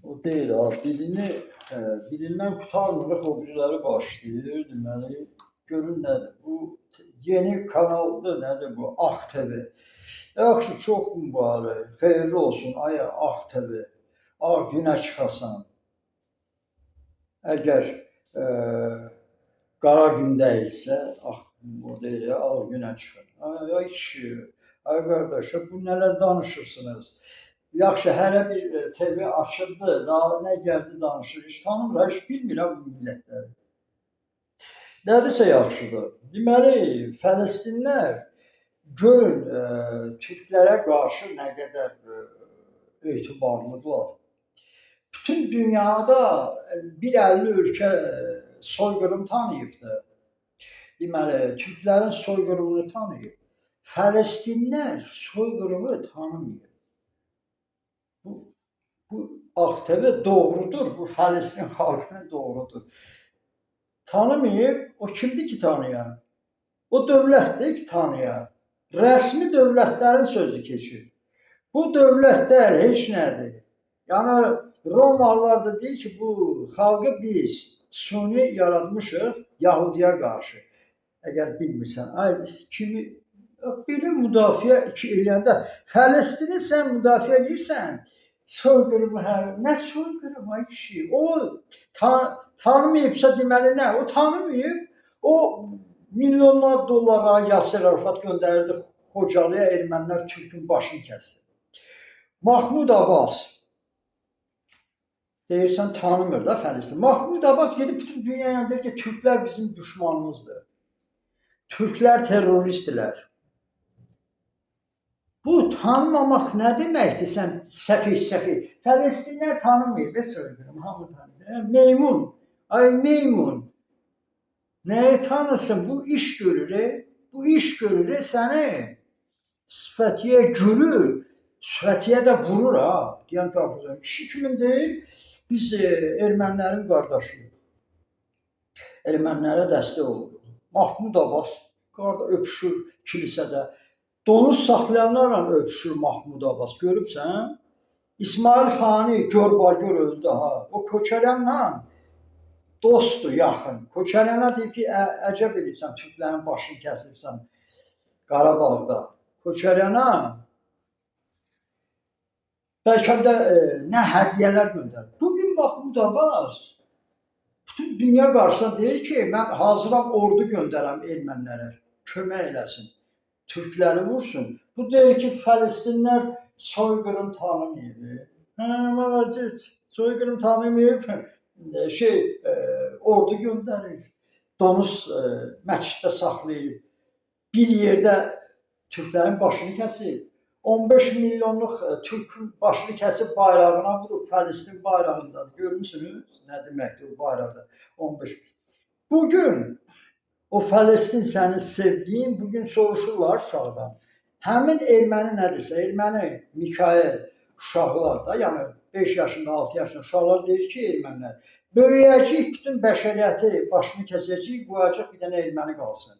O deyil, ha, dilini, dilindən qurtarmırıq, o biriləri başlayır, deməli, görün nədir, bu yeni kanaldır, nədir bu, Ağ TV. Yaxşı, çox mübarək, xeyirli olsun, ay Ağ TV, ağ günə çıxasan. Əgər qara gündə isə, ağ, o deyil, ağ günə çıxır. Ay, ay kişi, ay qardaş, bu nələr danışırsınız? Yaxşı, hələ bir TV açıldı, daha nə gəldi danışır, heç tanımır, heç bilmir bu millətləri. Nədirsə yaxşıdır. Deməli, Fələstinlər görün, türklərə qarşı nə qədər etibarlıdırlar. Bütün dünyada 150 ölkə soyqırım tanıyıbdır. Deməli, türklərin soyqırımını tanıyıb. Fələstinlər soyqırımı tanımayıb. Bu Ağ TV doğrudur, bu Fələstin xalqının doğrudur. Tanımayıb, o kimdir ki tanıyan? O dövlətdir ki tanıyan. Rəsmi dövlətlərin sözü keçir. Bu dövlətlər heç nədir. Yəni Romalılar da deyir ki, bu xalqı biz suni yaratmışıq Yahudiyə qarşı. Əgər bilmirsən, ay kimi belə müdafiə eləyəndə Fələstini sən müdafiə eləyirsən, soyqırımı, hə, nə soyqırımı ay kişi? O tanımayıbsa deməli nə? O tanımayıb, o milyonlar dollara Yasir Arafat göndərirdi Xocalıya, ermənilər Türkün başını kəsdi. Mahmud Abbas deyirsən tanımır da Fələstin. Mahmud Abbas gedib bütün dünyaya deyir ki, Türklər bizim düşmanımızdır. Türklər terroristdirlər. Bu tanımamaq nə deməkdir? Sən səfih səfih. Fələstinlər tanımayıb, və söyləyirəm, hamı tanıyır. Meymun, ay meymun. Nəyi tanısın? Bu iş görür, bu iş görür, səni sifətiyə gülür, sifətiyə də vurur ha. Deyən ki, kişi kimin deyil, biz ermənilərin qardaşıyıq. Ermənilərə dəstək oluruq. Mahmud Abbas qarda öpüşür kilisədə. Donuz saxlayanlarla öpüşür Mahmud Abbas. Görübsən? İsmail Xani görbagör öldü ha. O Köçərənlə dostdur, yaxın. Köçərənə deyib ki, əcəb edibsən, türklərin başını kəsibsən Qarabağda. Köçərənə bəlkə də nə hədiyyələr göndərir. Bugün Mahmud Abbas bütün dünya qarşısında deyir ki, mən hazıram ordu göndərəm ermənilərə, kömək eləsin, türkləri vursun. Bu deyir ki, Fələstinlər soyqırım tanımayıb. Hə, malacıq, soyqırım tanımayıb, ordu göndərir, donuz məsciddə saxlayır, bir yerdə türklərin başını kəsir. 15 milyonluq türkün başını kəsib bayrağına vurub, Fələstin bayrağındadır. Görmüsünüz nə deməkdir o bayraqda? 15. Bugün o Fələstin səni sevdiyin, bugün soruşurlar uşaqdan. Həmin erməni nədirsə, erməni Mikael uşaqlar da, yəni 5 yaşında, 6 yaşında uşaqlar deyir ki, ermənilər, böyüyəcək bütün bəşəriyyəti başını kəsəcək, qoyacaq bir dənə erməni qalsın.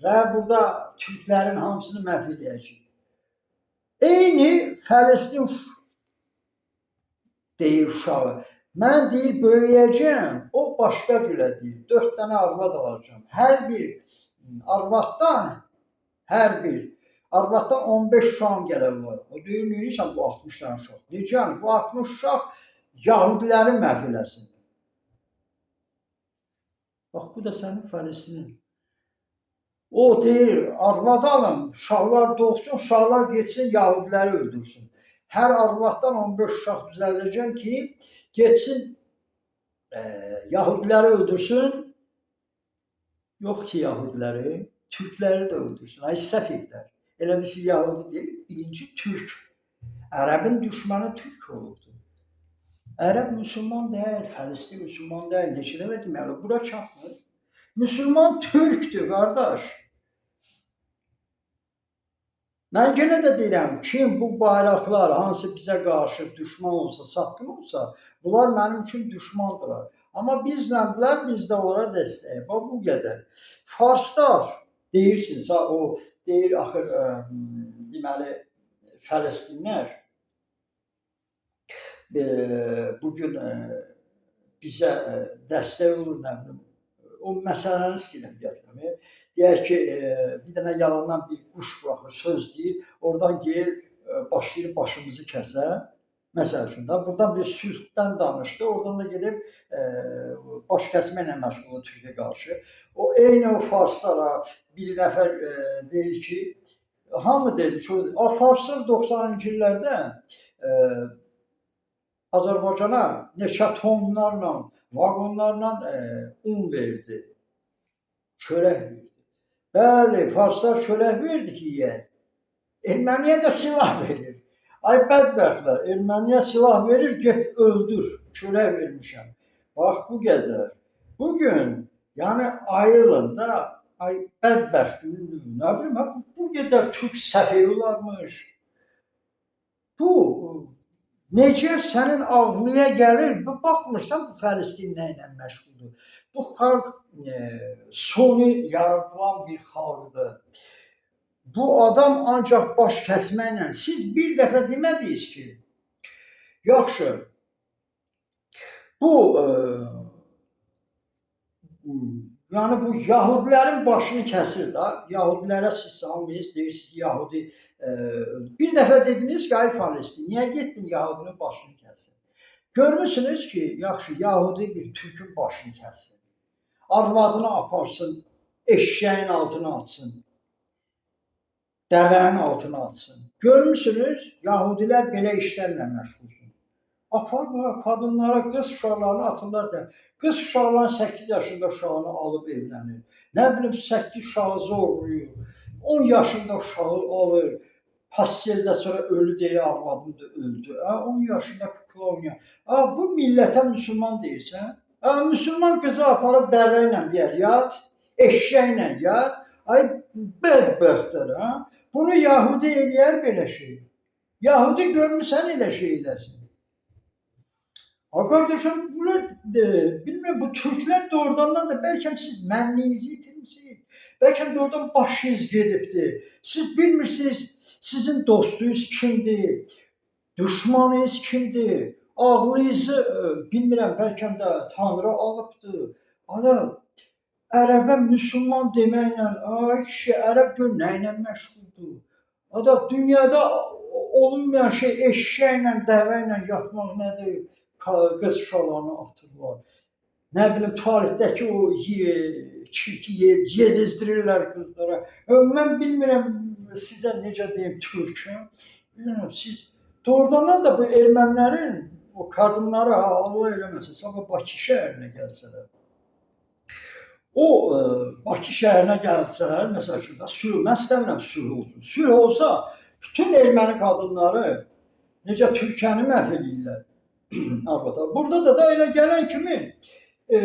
Və burada türklərin hamısını məhv eləyəcək. Eyni Fələstin deyir uşağı. Mən deyir, böyüyəcəm, o başqa cürə deyir. 4 dənə arvad alacağam. Hər bir arvaddan 15 uşağım gələr olar. O deyir, neyirsən bu 60 dənə uşaq? Necə yəni? Bu 60 uşaq Yahudiləri məhv eləsin. Bax, bu da sənin Fələstinin. O deyir, arvad alın, uşaqlar doğsun, uşaqlar getsin, Yahudiləri öldürsün. Hər arvaddan 15 uşaq düzəldəcəm ki, getsin, Yahudiləri öldürsün. Yox ki, Yahudiləri, türkləri də öldürsün. Ay səfihlər. Elə birisi Yahudi deyil, birinci türk. Ərəbin düşməni türk olurdu. Ərəb müsəlman deyil, Fələstin müsəlman deyil. Neçə dəfə deməli, bura çatmır. Müsəlman türkdür, qardaş. Mən yenə də deyirəm, kim bu bayraqlar, hansı bizə qarşı düşman olsa, satqın olsa, bunlar mənim üçün düşmandırlar. Amma bizlə, biz də onlara dəstəyik. Bax, bu qədər. Farslar deyirsiniz, ha, o deyir axır, deməli, Fələstinlər Bugün bizə dəstək olur, nə bilim. O məsələni istəyirəm gətirmək. Deyək ki, bir dənə yalandan bir quş buraxır, söz deyir, oradan gedir, başlayır başımızı kəsə. Məsəl üçün də, buradan bir sülhdən danışdı, oradan da gedib baş kəsməklə məşğul olur Türkiyə qarşı. O eyni o farslara bir nəfər deyir ki, hamı dedi ki, farslar 90-cı illərdə Azərbaycana neçə tonlarla, vaqonlarla un verdi, çörək verdi. Bəli, farslar çörək verdi ki, yeyək. Erməniyə də silah verir. Ay bədbəxtlər, erməniyə silah verir, get öldür, çörək vermişəm. Bax, bu qədər. Bugün, yəni ayrılın da, ay bədbəxt, nə bilim, bu qədər türk səfeh olarmış. Bu, necə sənin ağlıya gəlir, baxmırsan bu Fələstin nə ilə məşğuldur. Bu xalq soni yaradılan bir xalqdır. Bu adam ancaq baş kəsməklə, siz bir dəfə demədiniz ki, yaxşı, bu, yəni bu Yahudilərin başını kəsir da, Yahudilərə siz hamınız deyirsiniz ki, Yahudi, bir dəfə dediniz ki, ay Fələstin, niyə getdin Yahudinin başını kəsin? Görmüsünüz ki, yaxşı, Yahudi bir türkün başını kəsin, arvadını aparsın, eşşəyin altına atsın, dəvənin altına atsın. Görmüsünüz, Yahudilər belə işlərlə məşğulsun. Aparmır, qadınlara, qız uşaqlarını atırlar da. Qız uşaqlarının 8 yaşında uşağını alıb evlənir. Nə bilim, 8 uşağı zorlayır. 10 yaşında uşağı alır. Pasteldə sonra ölü deyir, arvadım da öldü. 10 yaşında kukla oynayan. Bu millətə müsəlman deyirsən. Müsəlman qızı aparıb dəvə ilə deyər, yat, eşşəklə yat. Ay, bədbəxtlər, ha? Bunu Yahudi eləyər belə şey. Yahudi görmüsən elə şey eləsin. Ha, qardaşım, bunlar, bilmirəm, bu türklər doğrudan da bəlkə siz mənliyinizi itirmisiniz. Bəlkə doğrudan başınız gedibdir. Siz bilmirsiniz, sizin dostunuz kimdir, düşmanınız kimdir, ağlınızı, bilmirəm, bəlkə də Tanrı alıbdır. Ana, ərəbə müsəlman deməklə, ay kişi, ərəb gör nə ilə məşğuldur. Ada, dünyada olunmayan şey eşşəklə, dəvə ilə yatmaq nədir? Qız uşaqlarını atırlar. Nə bilim, tualetdəki o çirki yedizdirirlər qızlara. Mən bilmirəm sizə necə deyim, türküm. Bilmirəm, siz doğrudan da bu ermənilərin o qadınları, ha, Allah eləməsin, sabah Bakı şəhərinə gəlsələr. O Bakı şəhərinə gəlsələr, məsəl üçün, sülh, mən istəmirəm sülh olsun. Sülh olsa, bütün erməni qadınları necə Türkiyəni məhv eləyirlər. Arvada. Burada da elə gələn kimi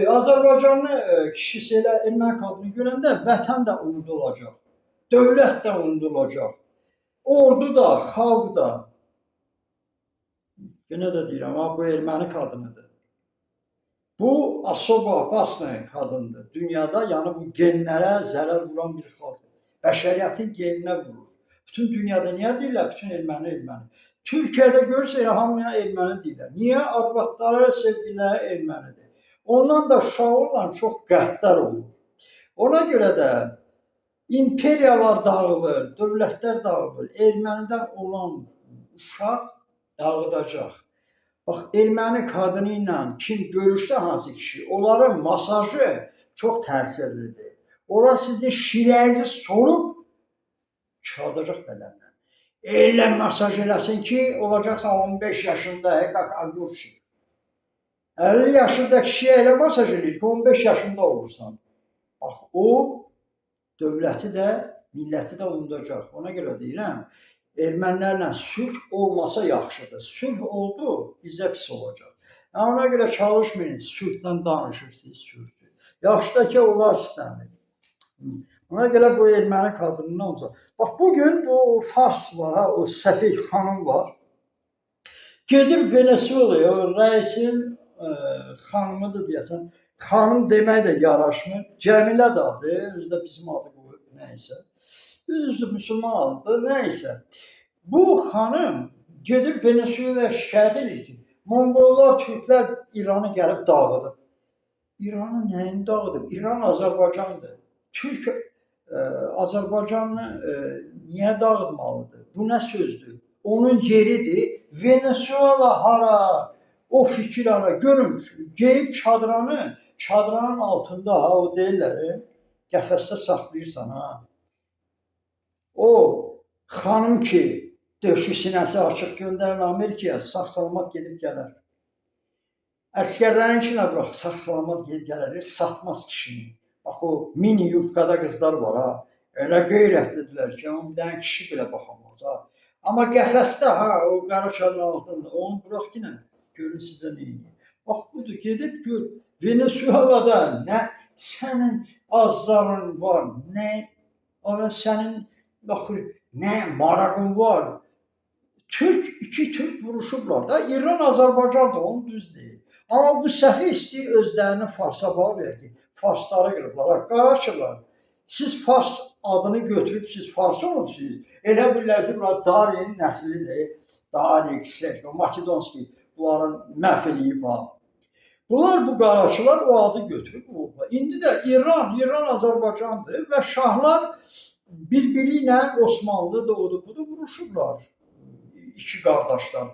Azərbaycanlı kişisi elə erməni qadını görəndə vətən də unudulacaq, dövlət də unudulacaq, ordu da, xalq da. Yenə də deyirəm, ha, bu erməni qadınıdır. Bu asoba, opasnaya qadındır. Dünyada yəni bu genlərə zərər vuran bir xalqdır. Bəşəriyyətin geninə vurur. Bütün dünyada niyə deyirlər? Bütün erməni, erməni. Türkiyədə görürsə, elə hamıya erməni deyirlər. Niyə? Arvadları, sevgililəri ermənidir. Ondan da uşağı olan çox qəddar olur. Ona görə də imperiyalar dağılır, dövlətlər dağılır. Ermənidən olan uşaq dağıdacaq. Bax, erməni qadını ilə kim görüşsə hansı kişi, onların masajı çox təsirlidir. Onlar sizin şirənizi sorub çıxardacaq bədəndən. Elə masaj eləsin ki, olacaqsan 15 yaşında, həkak agurşik. 50 yaşında kişiyə elə masaj eləyir ki, 15 yaşında olursan. Bax, o dövləti də, milləti də unudacaq. Ona görə deyirəm, ermənilərlə sülh olmasa yaxşıdır. Sülh oldu, bizə pis olacaq. Yəni, ona görə çalışmayın, sülhdən danışırsınız, sülhdür. Yaxşı da ki, onlar istəmir. Ona görə bu erməni qadından olsa. Bax, bugün o Fars var, ha, o Səfih xanım var. Gedib Venezuela'ya, o rəisin xanımıdır deyəsən. Xanım demək də yaraşmır. Cəmilə də adı, özü də bizim adı qoyub, nəysə. Özü də müsəlman adıdır, nəysə. Bu xanım gedib Venezuela'ya şikayət edir ki, Monqollar, türklər İranı gəlib dağıdıb. İranı nəyin dağıdıb? İran Azərbaycandır. Türk Azərbaycanı niyə dağıtmalıdır? Bu nə sözdür? Onun yeridir. Venezuela hara? O fikir hara? Görün, geyib çadranı, çadranın altında ha, o deyirlər, qəfəsdə saxlayırsan ha. O xanım ki, döşü sinəsi açıq göndərin Amerikaya, sağ-salamat gedib gələr. Əskərlərin içinə bırax, sağ-salamat gedib gələr, satmaz kişini. Bax o mini yufkada qızlar var ha. Elə qeyrətlidirlər ki, onun bir dənə kişi belə baxamaz ha. Amma qəfəsdə ha, o qara çadırın altında, onu bırax ki nə, görün sizə nə edir. Bax budur, gedib gör, Venezuelada nə sənin azların var, nə ora sənin bax nə marağın var. Türk, iki Türk vuruşublar da, İran Azərbaycandır, onu düz deyir. Amma bu səfih istəyir özlərini Farsa bağlayır ki, Farsları qırıblar, qaraçılar. Siz Fars adını götürüb siz Fars olubsunuz. Elə bilirlər ki, bunlar Darinin nəslidir. Dari, Kserk, Makedonski bunların məhv eləyib ha. Bunlar bu qaraçılar o adı götürüb olublar. İndi də İran, İran Azərbaycandır və şahlar bir-biri ilə Osmanlı da odur budur vuruşublar. İki qardaşlar.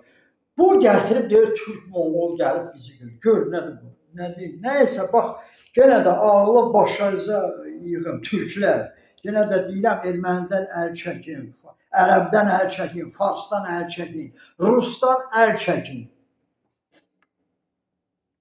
Bu gətirib deyir Türk Monqol gəlib bizi gör. Gör nədir bu? Nədir? Nəysə bax genə də ağlı başınıza yığın türklər. Yenə də deyirəm ermənidən əl çəkin, ərəbdən əl çəkin, farsdan əl çəkin, rusdan əl çəkin.